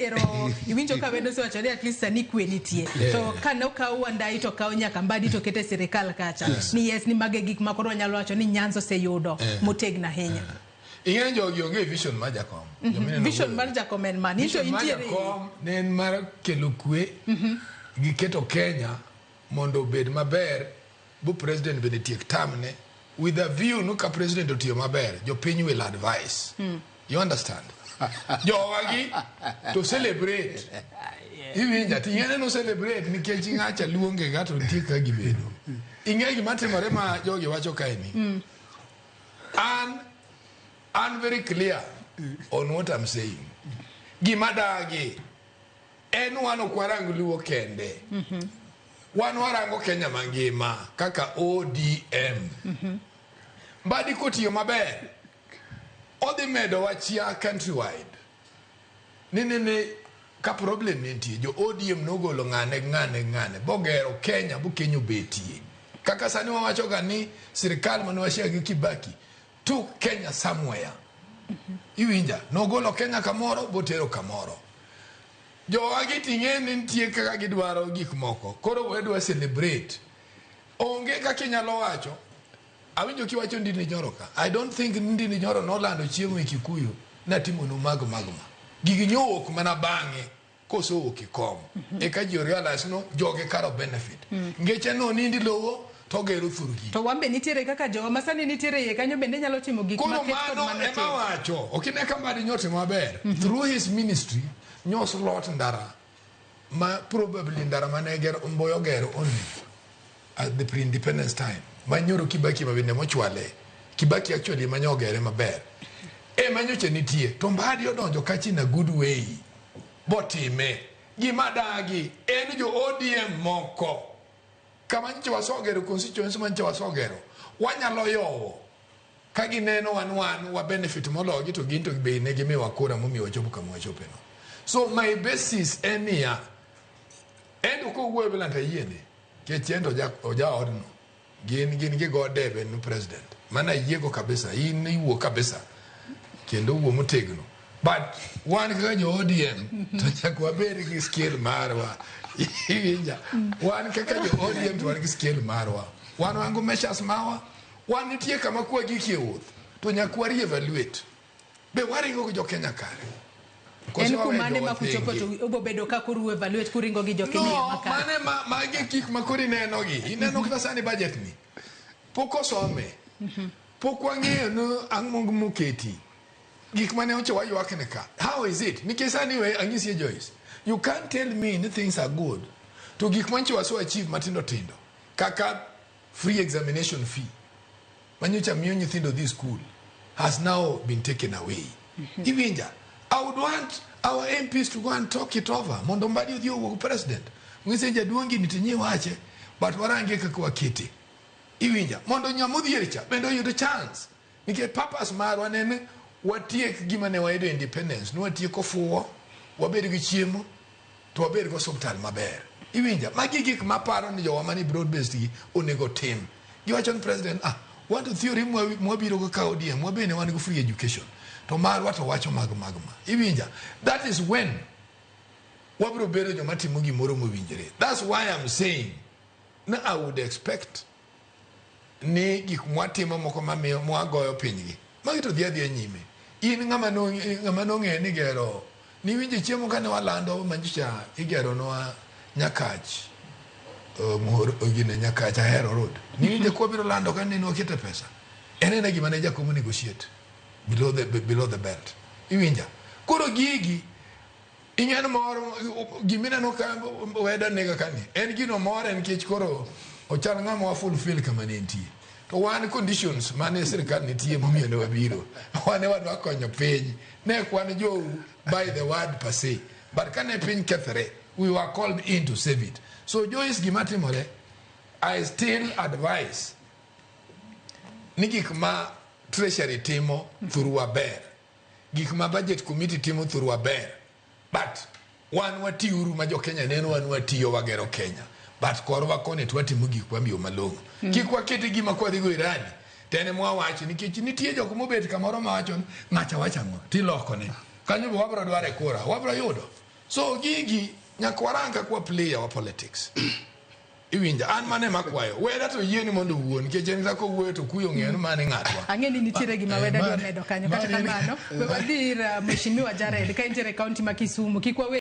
Ero iwinjo ka wendo osewacho ni at least sani kwe nitie. To kane okaw Wandayi to okaw nyaka Mbadi to oket e sirikal kacha. Ni yes ni mago e gik ma koro wanyalo wacho ni Nyanza oseyudo motegno ahinya. Ing'e ni jogi onge vision mar jakom. Jomineno Vision wuoyo. mar jakom en mane? Into Vision mar intiere jakom ne en mar kelo kwe gi keto Kenya mondo obed maber bu president bende tiek term ne with a view no ka president otiyo maber jopiny will advise. You understand? Jowagi to celebrate. Iwinja to ing'e no celebrate nikech ng'acha luonge ga to nitie kaka gibedo. Ing'e gima timore ma jogi wacho kae ni. An very clear on what I'm saying. Gima dagi en wan ok warang luo kende. Wan warango Kenya mangima kaka ODM. Mbadi kotiyo maber, odhi medo wa chia countrywide. Ni ka problem nitie, jo ODM nogolo ng'ane ng'ane ng'ane, bogero Kenya, bo Kenya obetie. Kaka sani wawacho ga ni sirikal mane washare gi Kibaki took Kenya somewhere. Iwinja, nogolo Kenya kamoro, botero kamoro. Jowagi ting'e ni nitie kaka gidwaro gik moko. Koro wedwa celebrate. Onge kaka inyalo wacho. Awinjo kiwacho Ndindi Nyoro ka. I don't think Ndindi Nyoro nolando chiemo e Kikuyu natimonu mag magma. Gigi nyowuok mana bang'e kosowuok e kom. Eka ji realize no jogi karo benefit. Ngeche no nindi lowo to gero thurgi. To wan be nitiere kaka jowa ma sani nitiere iye kanyo bende nyalo timo gik Koro maket kod mano mano ema timo. wacho. Ok ine ka Mbadi nyotimo maber. Through his ministry, nyos lot ndara ma probably ndara mane gero Mboyo gero only at the pre-independence time. Ma nyoro Kibaki ma bende mochwale. Kibaki actually ema nyogere maber. Ema nyocha nitie. To Mbadi odonjo kacha in a good way. Botime. Gima dagi en jo ODM moko. Kama nyocha wasogero constituency ma nyocha wasogero. Wanyalo yowo. Ka gineno wan wa benefit mologi to gin to be ne gimiwa kura momiyo wachopo kama wachope no. So my basis en niya, en to kowuoyo bila to ayiene. Nikech en to oja odno. Gin gigo debe no president. Mana ayiego kabisa, in iwuo kabisa. Kendo wuo motegno. But wan kaka jo ODM to nyaka wabed gi scale marwa. Iwinja? Wan kaka jo ODM to wan gi scale marwa. Wan wan go measures mawa. Wan nitie kama kwa gikie wuoth to nyaka wa re-evaluate. Be waringo gi jo Kenya kare? Koso En waweyo kumane jowa ma kuchopo thenge? to ubo bedo ka koro evaluate kuringo gi jo Kenya No, makare. mane ma magi gik ma koro ineno gi. Ineno kata sani budget ni. Pok osome. Pok wang'eyo ni ang'o moketi. Gik mane ocho waywak ne ka. How is it? Nikech sani we anyisi Joyce. You can't tell me ni things are good. To gik mancho waso achieve matindo tindo. Kaka free examination fee. Manyocha miyo nyithindo dhi school has now been taken away. Iwinja, I would want our MPs to go and talk it over. Mondo Mbadi odhi owuog president. Ng'ise jaduong' gini tinyi wache, but warange kaka wakete. Iwinja, mondo nyamodhier cha bende oyud chance. Nikech purpose marwa ne en watiek gima ne wayudo independence, ni watieko fuwo, wabed gi chiemo, to wabed gi osuptal maber. Iwinja, magi gik maparo ni jowa mani broad based gi onego tim. Giwacho ni president, wan to theory mwabiro go ka ODM, wabende wan gi free education. To marwa to wacho mag mag ma. Iwinja, that is when wabiro bedo joma timo gimoro mowinjore. That's why I'm saying ni I would expect ni gik mwatimo moko mamiyo mwagoyo pinygi magi to dhi adhiya nyime. In ng'ama nong'eyo ni gero niwinjo chiemo kane walando manyicha igeronwa Nyakach gine Nyakach Ahero Road. Niwinjo kwabiro lando ka nene wakete pesa. En ena gima ne Jakomo negotiate below the belt. Iwinja? Koro gigi ing'en mor gimineno ka weda nega kani en gino more nikech koro ochal ng'ama wa fulfill kama ne entie. To wan conditions mane sirikal nitie momiyo ne wabiro. Wan ne wadwa konyo piny. Ne ok wan jou by the word per se. But kane piny kethre, we were called in to save it. So Joyce gima timore, I still advise ni gik ma Treasury timo thurwa ber. Gik ma budget committee timo thurwa ber. But wan watiuru ma jo Kenya neno wan watiyo wagero Kenya. But korwa koni to watimo gik wamiyo malong'o. Kik waket gima kwadhigo Irani. To en ema wawacho nikech nitie jok mobet kamoro mawacho ni ng'acha wacho ang'o tilokone. Kanyo be wabiro dware kura, wabiro yudo. So gigi nyaka warang kaka wa play our politics. Iwinja an mane makwayo weda to yie ni mondo owuo nikech en kaka owuoyo to kuyo ong'eyo ni mane ng'atwa. Ang'e ni nitiere gima Eh, weda dwa mane- medo kanyo. Kata mane- kamano, we wadhi ir Mheshimiwa Jared ka intiere e kaunti ma Kisumu. Kik wawe